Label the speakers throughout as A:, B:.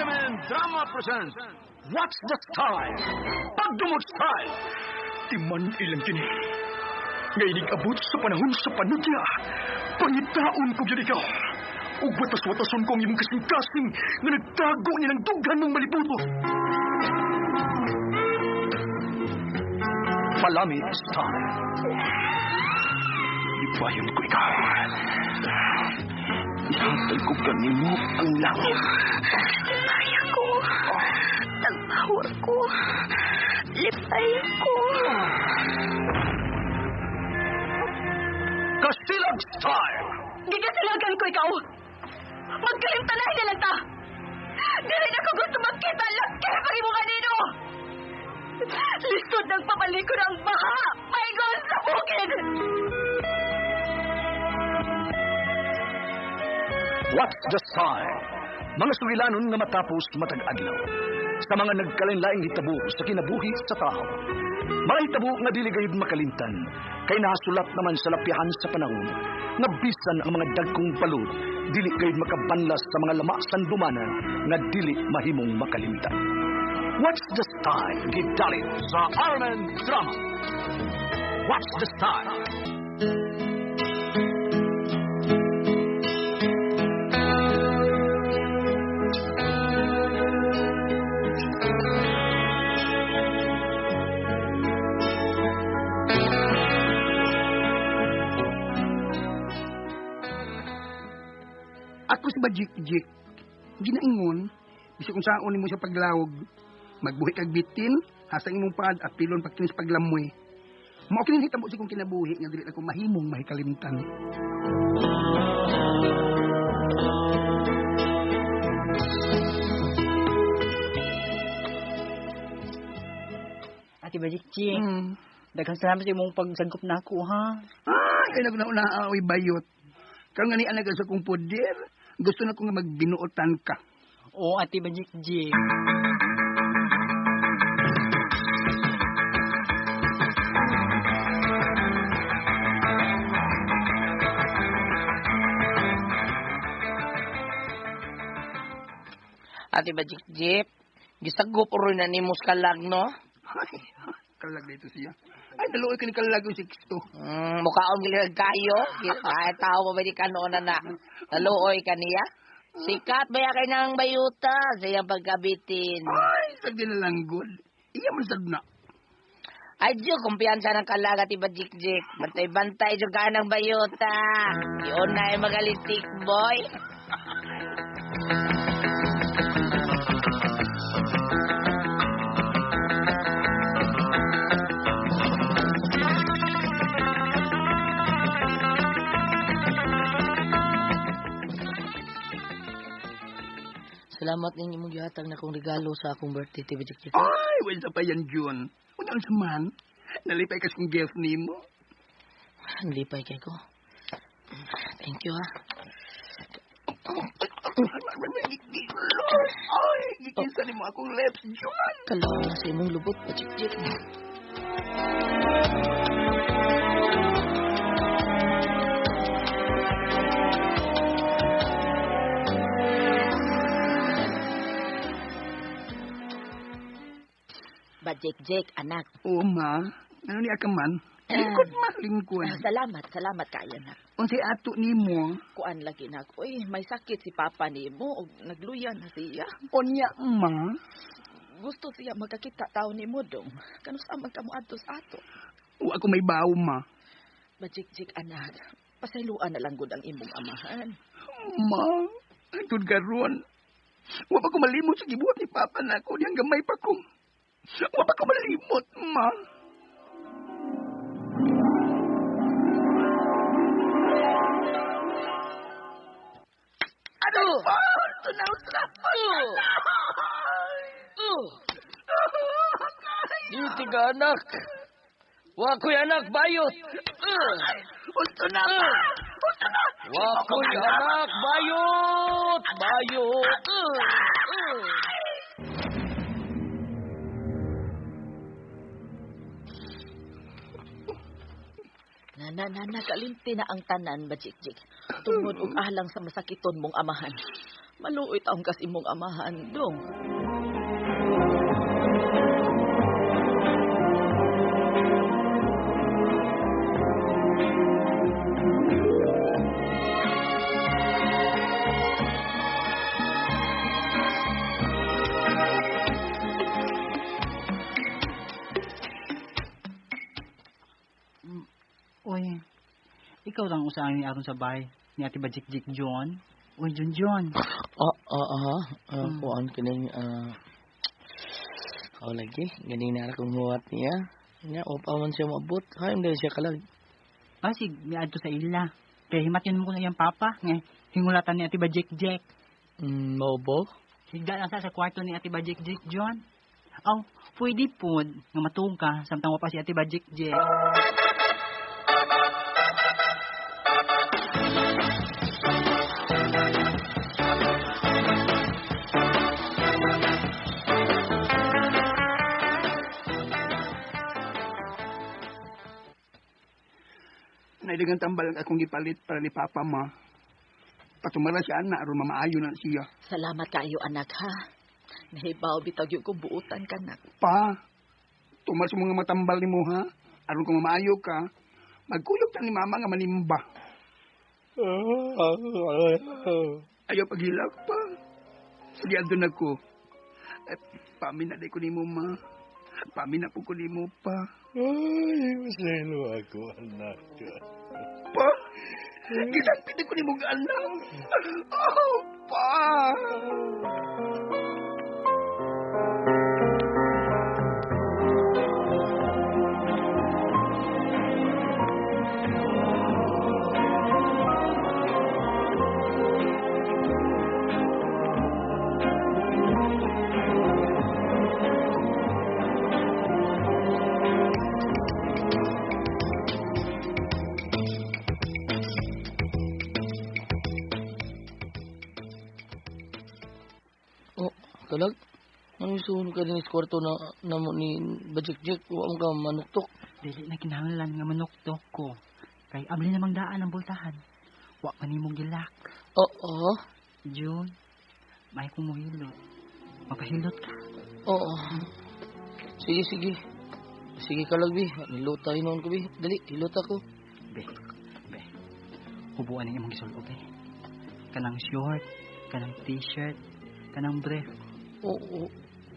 A: Armen Drama presents What's the Style? Pagdumot Style! Timan ilang kini. Nga inig-abot sa panahon sa panudya. Pangitaon ko gyud ikaw. Ug watas-watason ko ang imong kasing-kasing nga nagtago nilang dughan mong malibuto. Palami Style. Ibayon ko ikaw. Ihatag ko kanimo ang langit.
B: Lipay ako. Tagpawar ko. Lipay ko.
A: Kasilag Style!
B: Gigasilagan ko ikaw. Magkalimtanahin na lang ta. Dili na ko gusto magkita laki pag imo kanino. Lisod ng papalikod ang baha. Paingon sa bukid.
A: What's the Style? Mga sugilanon nga matapos matag adlaw. Sa mga nagkalain-laing hitabo sa kinabuhi sa tao. Mga hitabo nga dili gayud makalimtan, kay nahasulat naman sa lapyahan sa panahon, nga bisan ang mga dagkong balod, dili gayud makabanlas sa mga lama sandumana nga dili mahimong makalimtan. What's the Style? Gidalit sa Armen Drama. What's the Style?
C: Ako si Bajik-jik. Ginaingon, bisag kung saon nimo sa paglawog. Magbuhi kag bitin, hasang imong paad at pilon pagkinis paglamoy. Mao kini hitabo sa kong kinabuhi nga dili ako mahimong mahikalimtan.
D: Ate Bajik-jik, daghang salamat sa imong pagsagop na ako, ha?
C: Ay, ay nagnauna oy bayot. Karon nga ni anak sa kong poder, gusto na ko nga magbinuotan ka.
D: Oo, Ate Bajik-jik.
E: Ate Bajik-jik, gisagop ro na nimo sa kalag, no?
C: Ay, kalag dito siya. Ay, naluoy ka ni kalag yung Sixto.
E: Mukhaon gilag kayo. Ay, tao pa ba di kanoon na na? Naluoy ka niya? Sikat ba ya kay nang bayuta sa iyang pagkabitin?
C: Ay, sa ginalanggod. Iya man sad na.
E: Ay, Diyo, kumpiyansa ng kalag at iba jik-jik. Bantay-bantay, Diyo ka ng bayuta. Yun na ay magalitik, boy. Salamat ninyo mong gihatag na akong regalo sa akong birthday, Tiba Jik-Jik.
C: Ay, well sa pa yan, June. Unya unsa man. Nalipay ka sa kong gift nimo.
E: Nalipay kay ko. Thank you, ha.
C: Ay, gikisa nimo akong lips, June.
E: Kalaw na sa imong lubot, Bajik-Jik.
F: Bajik-jik, anak.
C: Oo, ma. Ano ni ka man? Lingkod, ma. Lingkod.
F: Salamat, salamat kayo, anak.
C: Unsay ato nimo?
F: Kuan lagi na. Uy, may sakit si papa nimo. Og nagluya na siya.
C: Unya, ma.
F: Gusto siya magkakita tao nimo dong. Kanusa man ka mo adto sa ato.
C: Wa ako may bawo, ma.
F: Bajik-jik, anak. Pasayloan na lang gud ang imong amahan.
C: Ma, antod karon. Wa pa ko malimot sa gibuhat ni papa nako diyang gamay pa ko. Wa pa ko malimot, ma. Ano ba? Tunaw, tunaw.
E: Diti ka, anak. Wa ko'y anak, bayot.
C: Usto na pa! Usto na!
E: Wa ko'y anak, bayot! Bayot!
F: Nana, nana, kalimti na ang tanan, Bajik-jik. Tungod og alang sa masakiton mong amahan. Maluoy taong kas imong amahan, dong.
D: Uy, ikaw lang usahan ni aron sa bahay ni Ate Bajik-Jik John. Uy, John John.
E: Kuan kining aw lagi ganing na akong huwat niya. Nya opa man siya moabot. Hayom dahil siya kalag.
D: Basig miadto sa ila. Kay himatyon mo ko na iyang papa nga hingulatan ni Ate Bajik-Jik.
E: Mao bo?
D: Higda lang sa kwarto ni Ate Bajik-Jik John. Aw, pwede pod nga matuog ka samtang wa pa si Ate Bajik-Jik.
C: Naidagang tambal ang akong gipalit para ni Papa, ma. Patumara siya, anak, aron mamaayo na siya.
F: Salamat kayo, anak, ha? Nahibaw, bitaw yun kong buutan ka, nak.
C: Pa, tumar sa mga matambal ni mo, ha? Aron kung mamaayo ka, magkuyog ta ni Mama nga manimba. Ayaw paghilak pa. Sige, andun ako. Eh, pamina na ko ni mo, ma. Pamina po ko ni mo, pa.
G: Ay, maselo ako, anak.
C: Pa, ginagpiti ko ni mong anak. Oh, pa!
E: Oh, kalag. Ano yung sunog ka din sa kwarto na mo ni Bajik-Jik? Wa mo ka manuktok.
D: Dili na kinahanglan nga manuktok ko. Kay abli namang daan ang bultahan. Wa man nimong gilak.
E: Oo.
D: June, may kong muhilot. Mapahilot ka.
E: Oo. Sige, sige. Sige kalag, bi. Nilota hinuon ko, bi. Dali, hilota ko.
D: Be, be. Hubuan ang imong gisulob, be. Kanang short, kanang t-shirt, kanang brief.
E: Oo.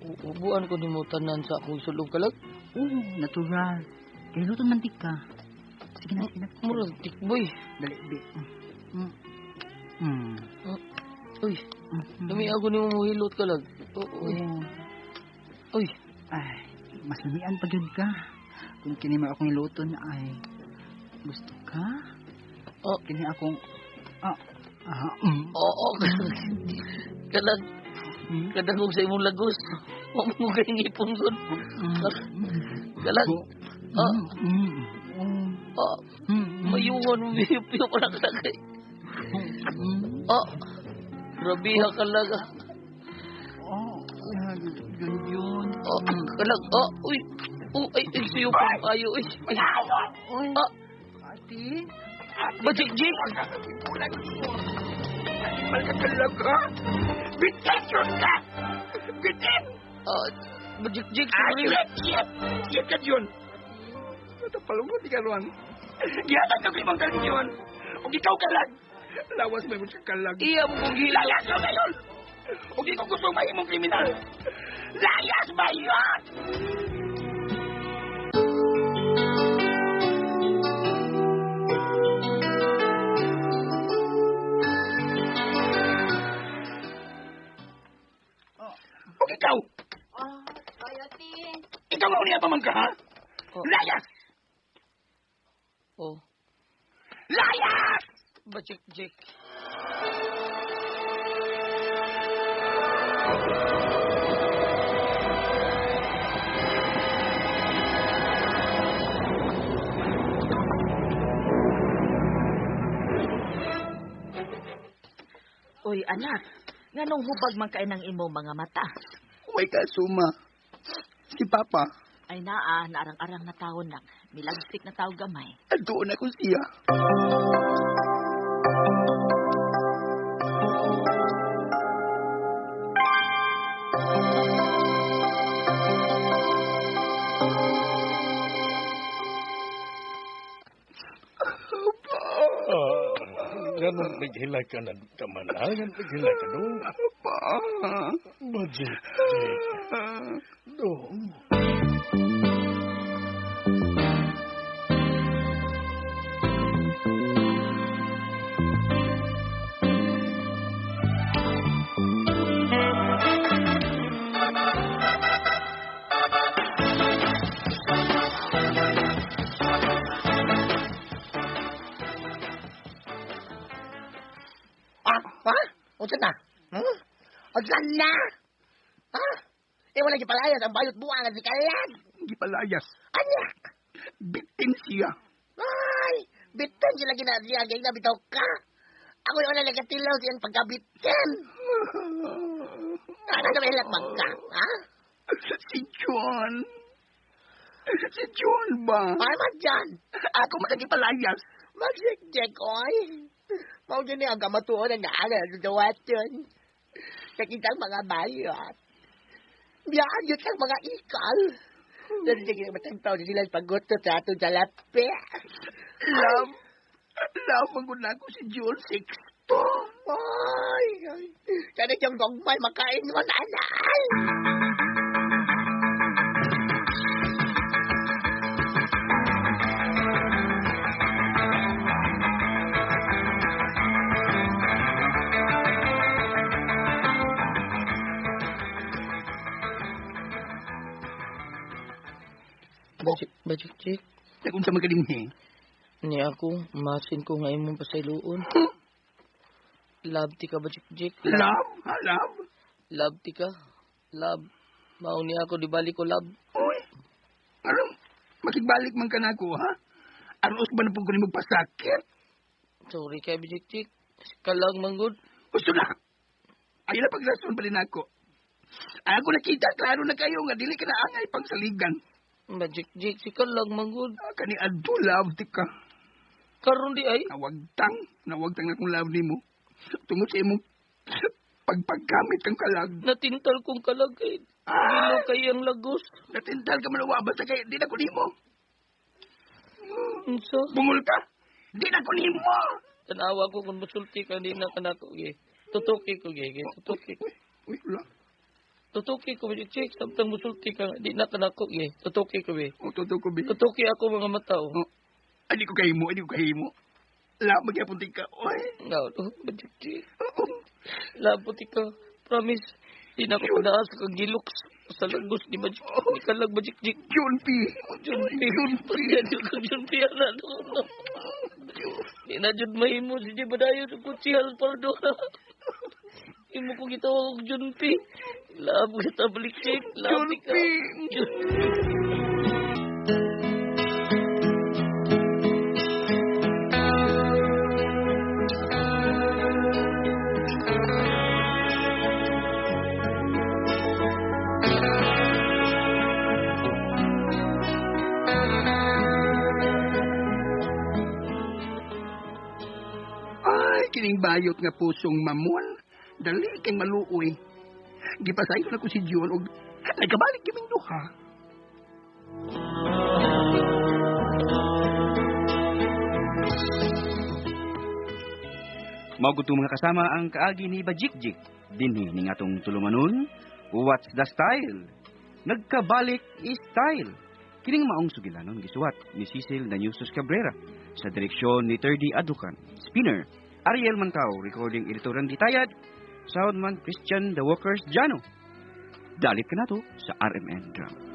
E: Ubuan ko nimo tanan sa akong sulog kalag.
D: Oo, natural. Kay luto man ka. Sige na, sige na.
E: Murag tikboy.
D: Dali, be.
E: Uy, dumi ako nimo mohilot kalag. Uy. Uy.
D: Ay, mas lamian pa gyud ka. Kung kini man akong hiluton ay gusto ka?
E: Oh,
D: kini akong
E: Oo. Kalag. Kadangog sa imong lagos. Wa mo kay ngipon gud. Kalag. Mayungon mo piyo pa lang kalag. Grabe ha kalag.
D: Oh, yun yun.
E: Kalag. Uy. Ay, ay, suyo pa kayo. Uy.
D: Uy. Ate.
E: Bajik-jik.
C: Animal ka talaga. Bitin yun ka! Bitin!
E: Bajik-jik.
C: Ay, yep! Yep ka yun! Natapalong mo, di ka ruan. Gihatag ka ibang kalag yun. O ikaw kalag. Lawas may mo siya kalag.
E: Iya mo kong hila.
C: Layas mo ngayon! O di ko gusto mahimong kriminal. Layas ba yun? O ikaw! Ikaw nga niya pamangka, ha? Layas!
E: Oh.
C: Layas!
E: Bajik-jik.
F: Uy, anak, nganong hubag man kay ng imong mga mata?
C: Uy, kasuma. Si Papa.
F: Ay naa, naarang-arang na tao nak. Milagsik na tao gamay.
C: Doon ako siya.
G: Ganun naghila ka na ka man, ha? Ganun naghila ka doon.
C: Pa.
G: Bajik, Jik. Dong.
E: Ha? Unsa na? Unsa na? Ha? Eh, wala gipalayas ang bayot buang si Kalag.
C: Gipalayas?
E: Anak!
C: Bitin siya.
E: Ay! Bitin sila ginasiya. Kaya nabitaw ka. Ako yung wala nagkatilaw siyang pagkabitin. Ano na may lakbag ka? Ha?
C: Si John. Si John ba?
E: Ay, man dyan.
C: Ako makagipalayas.
E: Magsikjek, oy. Mao gini ang kamatuon ang naaga sa dawaton. Nakita ang mga bayot. Biyaan yun ang mga ikal. Dahil sige matagpaw na sila pagguto sa atong salapi.
C: Love, love, maguna ko si John Sixto.
E: Ay, ay. Sana siyang gongmay makain mo na anay. Bajik-jik.
C: Kung sa magaling
D: Ni ako, masin ko nga imong pasayloon. Love ti ka, Bajik-jik.
C: Love? Ha, love?
D: Love ti ka. Love. Mao ni ako, di balik ko, love.
C: Uy, alam, makigbalik man ka na ako, ha? Aros ba na po ko ni magpasakit?
D: Sorry kay Bajik-jik. Kalag manggod.
C: Gusto na. Ayaw na pagrason pa rin ako. Ako nakita, klaro na kayo nga, dili ka na angay pang saligan.
D: Bajik-jik, si kalag manggod.
C: Kani adto love ti ka.
D: Karon di ay.
C: Nawagtang na kong love nimo. Tungod sa imong pagpaggamit kang kalag.
D: Natintal kong kalag kay. Gilo kay ang lagos.
C: Natintal ka man basta kay di na ko nimo.
D: Unsa?
C: Bungol ka. Di na ko nimo.
D: Tanawa ko kung musulti ka di na kanako gi. Tutuki ko gi, tutuki.
C: Uy, wala.
D: Tutuki ko Bajik-jik, samtang musulti ka di na kanako gi. Tutuki ko bi.
C: O tutuki bi.
D: Tutuki ako mga mata.
C: Oh. Ay, di ko kahimo, ay di ko kahimo. Love magyapon ka, oy.
D: No, Bajik-jik. Love ka. Promise. Di na ko padaan sa kagiloks sa lagos ni Bajik. Ni kalag Bajik-jik.
C: John P.
D: John P. John P. John P. Di na jud mahimo si Di Badayo sa kutsihal pardo. Imo ko gitawag og John P. Love kita balik-jik.
C: John P.
D: John P.
C: Ay, kining bayot nga pusong mamon. Dali kay maluoy. Gipasayon na ko si John og nagkabalik kaming duha.
H: Mao gud mga kasama ang kaagi ni Bajik-jik. Dinhi ning atong tulumanon, what's the style? Nagkabalik is style. Kining maong sugilanon gisuwat ni Cecil Danyusos Cabrera sa direksyon ni Terdy Aducan. Spinner Ariel Mantao, recording editor Randy Tayad, soundman Christian The Walkers Jano. Dalit ka na to sa RMN Drama.